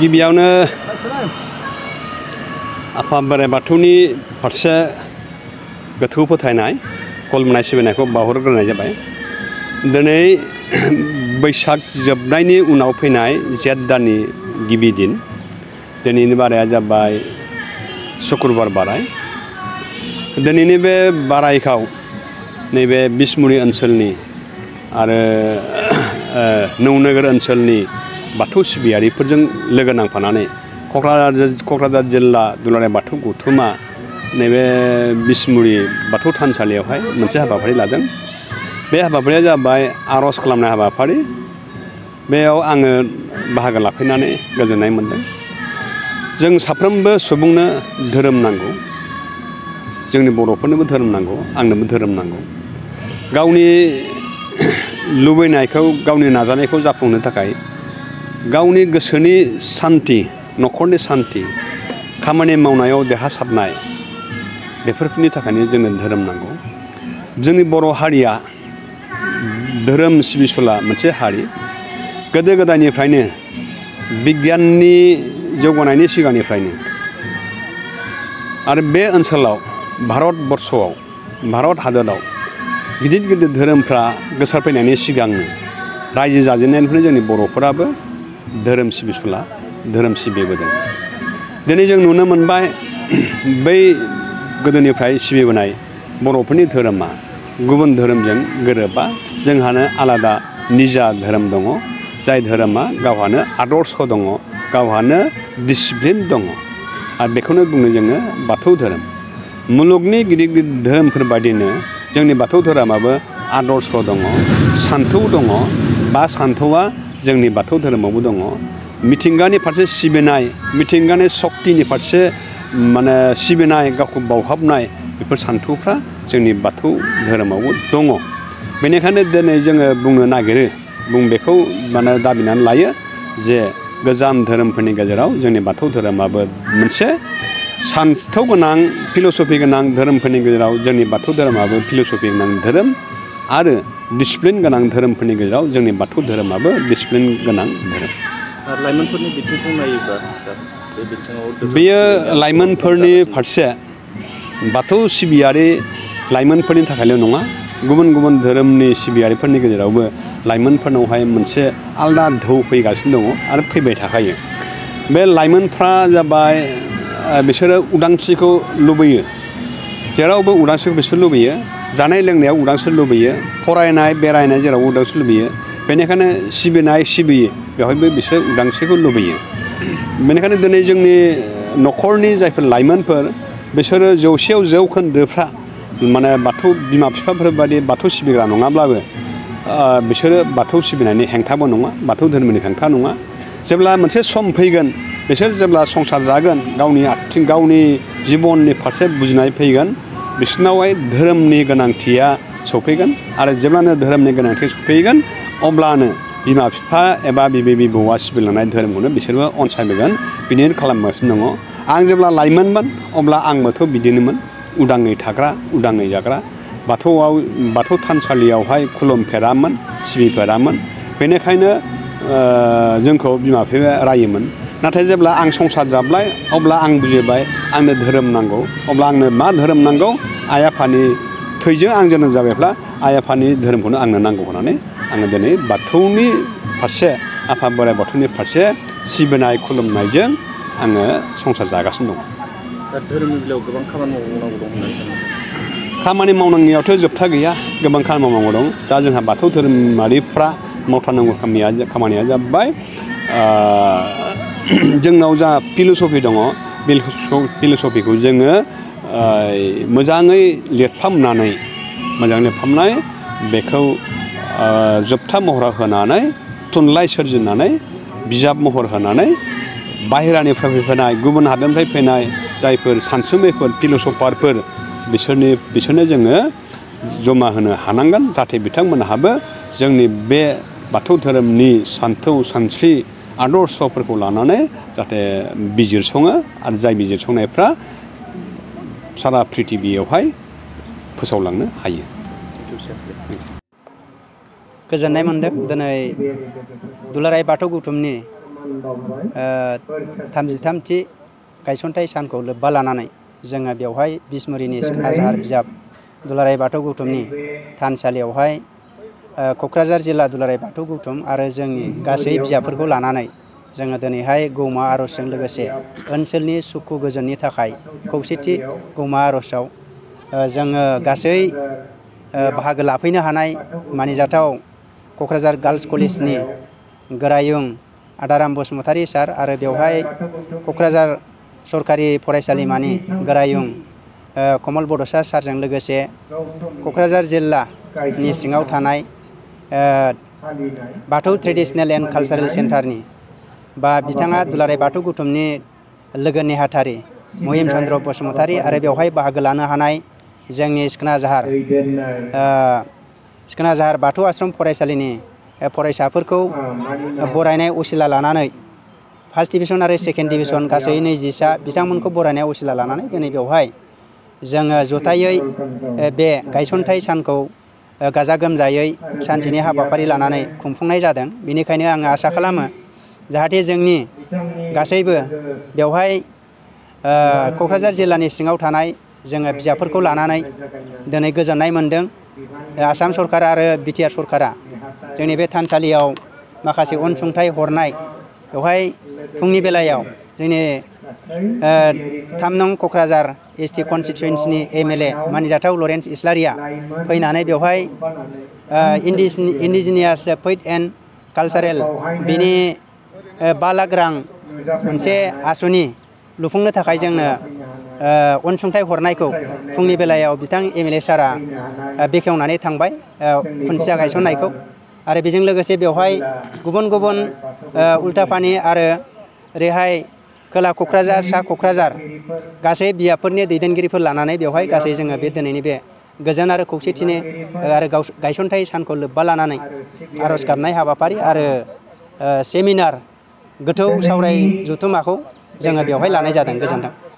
गिबियावनो आफा बोराइ बाथौनि फारसे गोथौ फोथायनाय खुलुमनाय सिबिनायखौ बावहरग्रोनाय जाबाय। दिनै बैसाग जोबनायनि उनाव फैनाय जेठ दाननि गिबि दिन। दिनैनि बाराया जाबाय शुक्रबार बाराय। दिनैनि बे बारायखौ नैबे बिसमुरि ओनसोलनि आरो नौनोगोर ओनसोलनि बाथौ सिबियारिफोरजों लोगो नांफानानै क'क्राझार जिल्ला दुलाराय बाथौ गौथुमा नैबे बिसमुरि बाथौ थानसालियावहाय मोनसे हाबाफारि लादों। बे हाबाफारिया जाबाय आर'ज खालामनाय हाबाफारि। बेयाव आङो बाहागो लाफैनानै गोजोननाय मोनदों। जों साफ्रोमबो सुबुंनो धोरोम नांगौ। जोंनि बर'फोरनोबो धोरोम नांगौ, आंनोबो धोरोम नांगौ। गावनि लुबैनायखौ, गावनि नाजानायखौ जाफुंनो थाखाय गावनि गोसोनि सान्थि, न'खरनि सान्थि, खामानि मावनायाव देरहासारनाय, बेफोरनि थाखायनो जोंनो धोरोम नांगौ। जोंनि बर' हारिया धोरोम सिबिसुला मोनसे हारि। गोदो गोदायनिफ्रायनो बिगियाननि जौगानायनि सिगांनिफ्रायनो आरो बे ओनसोलाव भारतबर्षआव, भारत हादराव गिदिर गिदिर धोरोमफ्रा गोसारफैनायनि सिगांनो रायजो जाजेननायनिफ्रायनो जोंनि बर'फोराबो धोरोम सिबिसुला, धोरोम सिबिबोदों। दिनै जों नुनो मोनबाय बै गोदोनिफ्राय सिबिबोनाय बर'फोरनि धोरोमा गुबुन धोरोमजों गोरोबा। जोंहानो आलादा निजा धोरोम दङ। जाय धोरोमा गावहानो आदर्श दङ, गावहानो डिसिप्लिन दङ। आरो बेखौनो बुङो जोङो बाथौ धोरोम। मुलुगनि गिदिर गिदिर धोरोमफोर बायदिनो जोंनि बाथौ धोरोमाबो आदर्श दङ, सान्थौ दङ। बा सान्थौआ जोंनि बाथौ धोरोमावबो दङ। मिथिंगानि फारसे सिबिनाय, मिथिंगानि सक्तिनि फारसे सिबिनाय, गावखौ बावहाबनाय, बेफोर सान्थौफ्रा जोंनि बाथौ धोरोमावबो दङ। बेनिखायनो दिनै जोङो बुंनो नागिरो, बेखौ दाबिनानै लायो जे गोजाम धोरोमफोरनि गेजेराव जोंनि बाथौ धोरोमाबो मोनसे सान्थौ गोनां, फिल'सफि गोनां धोरोमफोरनि गेजेराव जोंनि बाथौ धोरोमाबो फिल'सफि गोनां धोरोम आरो डिसिप्लिन गोनां धोरोमफोरनि गेजेराव जोंनि बाथौ धोरोमाबो डिसिप्लिन गोनां धोरोम। लाइमोनफोरनि बिथिंखौ नायोब्ला सार, बे बिथिङाव बेयो लाइमोनफोरनि फारसे बाथौ सिबियारि लाइमोनफोरनि थाखायल' नङा, गुबुन गुबुन धोरोमनि सिबियारिफोरनि गेजेरावबो लाइमोनफोरनावहाय मोनसे आलादा ढौ फैगासिनो दङ आरो फैबाय थाखायो। बे लाइमोनफ्रा जाबाय बिसोरो उदांस्रिखौ लुबैयो। जेरावबो उदांस्रिखौ बिसोर लुबैयो। जानाय लोंनायाव उदांस्रि लुबैयो। फरायनाय बेरायनाय जेरावबो उदांस्रि लुबैयो। बेनिखायनो सिबिनाय सिबियो बेवहायबो बिसोर उदांस्रिखौ लुबैयो। बेनिखायनो दिनै जोंनि न'खरनि जायफोर लाइमोनफोर, बिसोरो 100% जौखोन्दोफ्रा बाथौ बिमा बिफाफोर बादि बाथौ सिबिग्रा नङाब्लाबो बिसोरो बाथौ सिबिनायनि हेंथाबो नङा, बाथौ धोरोमनि हेंथा नङा। जेब्ला मोनसे सम फैगोन, बिसोर जेब्ला संसार जागोन, गावनि जिबननि फारसे बुजिनाय फैगोन, बिसोरनावहाय धोरोमनि गोनांथिया सफैगोन। आरो जेब्लानो धोरोमनि गोनांथि सफैगोन, अब्लानो बिमा बिफा एबा बिबै बिबौआ सिबिलांनाय धोरोमखौनो बिसोरबो अनसायबोगोन। बिदिनो खालामगासिनो दङ। आं जेब्ला लाइमोनमोन अब्ला आंबोथ' बिदिनोमोन, उदाङै थाग्रा, उदाङै जाग्रा। बाथौ थानसालियावहाय खुलुमफेरामोन, सिबिफेरामोन। बेनिखायनो जोंखौ बिमा बिफाया रायोमोन। नाथाय जेब्ला आं संसार जाबाय, अब्ला आं बुजिबाय आंनो धोरोम नांगौ। अब्ला आंनो मा धोरोम नांगौ? आइ आफानि थैजों आं जोनोम जाबायब्ला आइ आफानि धोरोमखौनो आंनो नांगौ होननानै आङो दिनै बाथौनि फारसे, आफा बोराइ बाथौनि फारसे सिबिनाय खुलुमनायजों आङो संसार जागासिनो दं। दा धोरोमनि बेलायाव गोबां खामानि मावनांगौ दं होननानै सानो? खामानि मावनांगौआथ' जोबथा गैया, गोबां खामानि मावनांगौ दं। दा जोंहा बाथौ धोरोमारिफ्रा मावथारनांगौ खामानिया जाबाय जोंनाव जा फिल'सफि दङ, बे फिल'सफिखौ जोङो मोजाङै लिरफामनानै बेखौ जोबथा महर होनानै, थुनलाइ सोरजिनानै, बिजाब महर होनानै बाहेरानिफ्राय फैनाय, गुबुन हादरनिफ्राय फैनाय जायफोर सानसुमैफोर, फिल'सफारफोर, बिसोरनो जोङो जमा होनो हानांगोन। जाहाथे बिथांमोनहाबो जोंनि बे बाथौ धोरोमनि सान्थौ सानस्रि आदर्शफोरखौ लानानै जाहाथे बिजिरसङो आरो जाय बिजिरसंनायफ्रा सारा प्रिथिबियावहाय फोसावलांनो हायो। गोजोननाय मोनदों दिनै दुलाराय बाथौ गौथुमनि 33थि गायसनथाइ सानखौ लोब्बा लानानै जोङो बेवहाय बिसमुरिनि सिखोना जाहार बिजाब दुलाराय बाथौ गौथुमनि थानसालियावहाय क'क्राझार जिल्ला दुलाराय बाथौ गौथुम आरो जोंनि गासै बिजाबफोरखौ लानानै जोङो दिनैहाय गौमा आर'जजों लोगोसे ओनसोलनि सुखु गोजोननि थाखाय खौसेथि गौमा आर'जआव जोङो गासै बाहागो लाफैनो हानाय मानिजाथाव क'क्राझार गार्लस कलेजनि गोरायुं आदाराम बसुमतारी सार आरो बेवहाय क'क्राझार सरकारि फरायसालिमानि गोरायुं कमल बड'सा सारजों लोगोसे क'क्राझार जिल्लानि सिङाव थानाय बाथौ ट्रेडिसनेल एन्ड कालचारेल सेन्टारनि बा बिथाङा दुलाराय बाथौ गौथुमनि लोगो नेहाथारि महिम चन्द्र बसुमतारी आरो बेवहाय बाहागो लानो हानाय जोंनि सिखोना जाहार बाथौ आश्रम फरायसालिनि फरायसाफोरखौ बरायनाय असिला लानानै फार्स्ट डिभिजन आरो सेकेन्ड डिभिजन गासै 20सा बिथांमोनखौ बरायनाय असिला लानानै दिनै बेवहाय जोङो जथायै बे गायसनथाइ सानखौ गाजा गोमजायै सानसेनि हाबाफारि लानानै खुंफुंनाय जादों। बेनिखायनो आङो आसा खालामो जाहाथे जोंनि गासैबो बेवहाय क'क्राझार जिल्लानि सिङाव थानाय जोङो बिजाबफोरखौ लानानै दिनै गोजोननाय मोन्दों। आसाम सरकार आरो बिटिआर सरकारा जोंनि बे थानसालियाव माखासे अनसुंथाइ हरनाय बेवहाय फुंनि बेलायाव जोंनि 3 नं क'क्राझार एसटि कनस्टिटुवेन्सिनि एमएलए मानिजाथाव लरेन्स इस्लारिया फैनानै बेवहाय इन्डिजिनियास फैथ एन्ड कालचारेल बिनि 5 लाख रां मोनसे आसुनि लुफुंनो थाखाय जोंनो अनसुंथाइ हरनायखौ फुंनि बेलायाव बिथां एमएलए सारा बेखेवनानै थांबाय खुन्थिया गायसननायखौ आरो बेजों लोगोसे बेवहाय गुबुन गुबुन उल्टापानि आरो ओरैहाय खोला क'क्राझार सा क'क्राझार गासै बियाबफोरनि दैदेनगिरिफोर लानानै बेवहाय गासै जोङो बे दिनैनि बे गोजोन आरो खौसेथिनि आरो गायसनथाइ सानखौ लोब्बा लानानै आर'ज गाबनाय हाबाफारि आरो सेमिनार गोथौ सावराय जथुमाखौ जोङो बेवहाय लानाय जादों। गोजोन्थों।